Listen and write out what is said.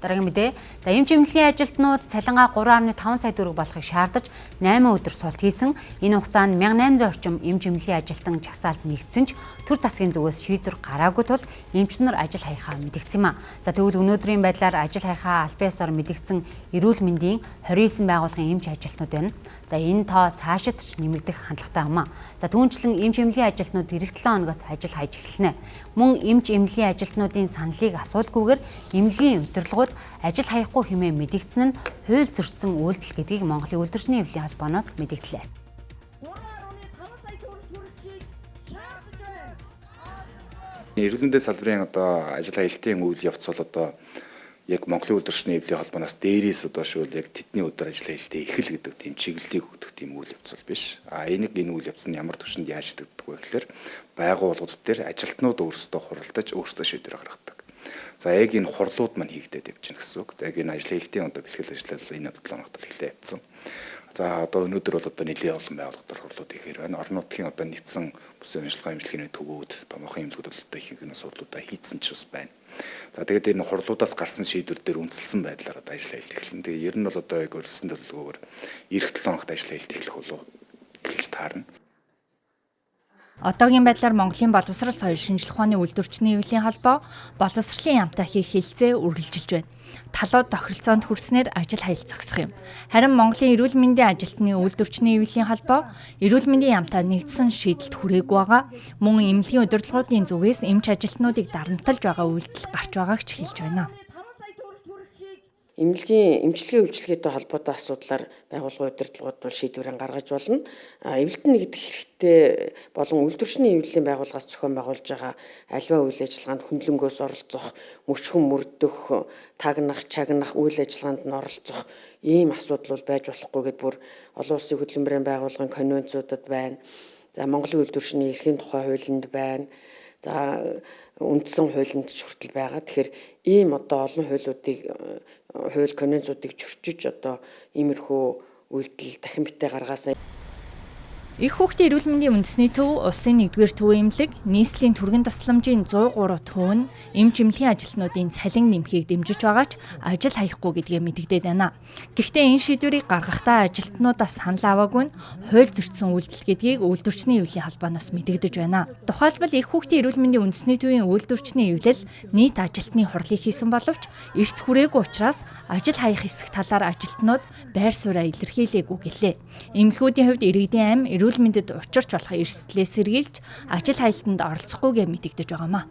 Дараагийн мэдээ. За, эмч эмнэлгийн ажилтнууд цалингаа 3.5 сая төгрөг болохыг шаардаж 8 өдөр султ хийсэн. Энэ хугацаанд 1800 орчим эмч эмнэлгийн ажилтан жагсаалд нэгдсэн ч төр засгийн зүгээс шийдвэр гараагүй тул эмч нар ажил хаяхаа мэдэгдсэн юм а. За, тэгвэл өнөөдрийн байдлаар ажил хаяхаа албан ёсоор мэдэгдсэн эрүүл мэндийн 29 байгууллагын эмч ажилтнууд байна. За, энэ тоо цаашид ч нэмэгдэх хандлагатай юм а. За, түүнчлэн эмч эмнэлгийн ажилтнууд ирэх 7 хоногоос ажил хайж эхэлнэ. Мөн эмч эмнэлгийн ажилтнуудын саналыг асуулгүйгээр эмнэлгийн удирдлагууд ажил хаяхгүй хэмээн мэдэгдсэн нь хууль зөрчсөн үйлдэл гэдгийг Монголын үйлдвэрчний эвлийн холбооноос мэдэгдлээ. Эрүүл мэндийн салбарын одоо ажил хаялтын үйл явц бол одоо яг Монголын үйлдвэрчний эвлийн холбооноос дээрээс одоо шүүл яг тэдний өдөр ажил хаялтыг эхэл гэдэг тийм чиглэлийг өгдөг тийм үйл явц бол биш. А энийг энэ үйл явц нь ямар түвшинд яаж шийдэгддэг вэ гэхээр байгууллагууд дээр ажилтнууд өөрсдөө хуралдаж өөрсдөө шийдвэр гаргадаг. За, яг энэ хурлууд маань хийгдээд явж байна гэсэн үг. Яг энэ ажил хаялтын одоо бэлтгэл ажил энэ 7 хоногт эхлээ явцсан. За, одоо өнөөдөр бол одоо нэлээд олон байгууллагууд хурлууд ихээр байна. Орон нутгийн одоо нийцсэн бүсийн онцлогын эмчилгээний төвүүд, томоохон эмнэлгүүд бол одоо ихэнх нь хурлуудаа хийцэн ч бас байна. За, тэгээд энэ хурлуудаас гарсан шийдвэр дээр үндэслэн байдлаар одоо ажил хаялт эхэлнэ. Тэгээд ер нь бол одоо яг урьдчилсан төлөвлөгөөгөөр ирэх 7 хоногт ажил хаялт эхлэх болов эхэлж таарна. Одоогийн байдлаар Монголын боловсрол соёл шинжлэх ухааны үйлдвэрчний эвлийн холбоо боловсролын яамтай хийх хэлцээ үргэлжилж байна. Талууд тохиролцоонд хүрснээр ажил хаялт зогсох юм. Харин Монголын эрүүл мэндийн ажилтны үйлдвэрчний эвлийн холбоо эрүүл мэндийн яамтай нэгдсэн шийдэлд хүрээгүй байгаа. Мөн эмнэлгийн удирдлагуудын зүгээс эмч ажилтнуудыг дарамтлаж байгаа үйлдэл гарч байгааг ч хэлж байна. Эмнэлгийн эмчилгээ үйлчилгээтэй холбоотой асуудлаар байгууллагын удирдлагууд бол шийдвэрээ гаргаж болно. Эвлэлтэн нэгдэх хэрэгтэй болон үйлдвэрчний эвлэлийн байгууллагаас зохион байгуулж байгаа альва үйл ажиллагаанд хөндлөнгөөс оролцох, мөчхөн мөрдөх, тагнах, чагнах үйл ажиллагаанд нь оролцох ийм асуудал бол байж болохгүй гэдээ бүр олон улсын хөдөлмөрийн байгууллагын конвенцуудад байна. За, Монголын үйлдвэрчний эрхийн тухай хуулинд байна. За, үндсэн хуулинд ч хүртэл байгаа. Тэгэхээр ийм одоо олон хуулиудыг хууль конвенцуудыг зөрчиж одоо иймэрхүү үйлдэл дахин битээ гаргаасан. Их хүүхдийн эрүүл мэндийн үндэсний төв, улсын 1-р төвийн эмнэлэг, нийслэлийн түргэн тусламжийн 103 төв нь эмч эмнэлгийн ажилтнуудын цалин нэмэхийг дэмжиж байгаа ч ажил хаяхгүй гэдгээ мэдэгдээд байна. Гэхдээ энэ шийдвэрийг гаргахдаа ажилтнуудаас санал аваагүй нь хууль зөрчсөн үйлдэл гэдгийг үйлдвэрчний эвлийн холбооноос мэдэгдэж байна. Тухайлбал их хүүхдийн эрүүл мэндийн үндэсний төвийн үйлдвэрчний эвлэл нийт ажилтны хурлыг хийсэн боловч эрс хүрээгүй учраас ажил хаях хэсэг талаар ажилтнууд байр сууриа илэрхийлээгүй гэлээ. Эмнэлгүүдийн хувьд иргэдийн амь эрүүл мэндэд учирч болох эрсдлээс сэргийлж ажил хаялтанд оролцохгүйгээ мэдэгдэж байгаамаа.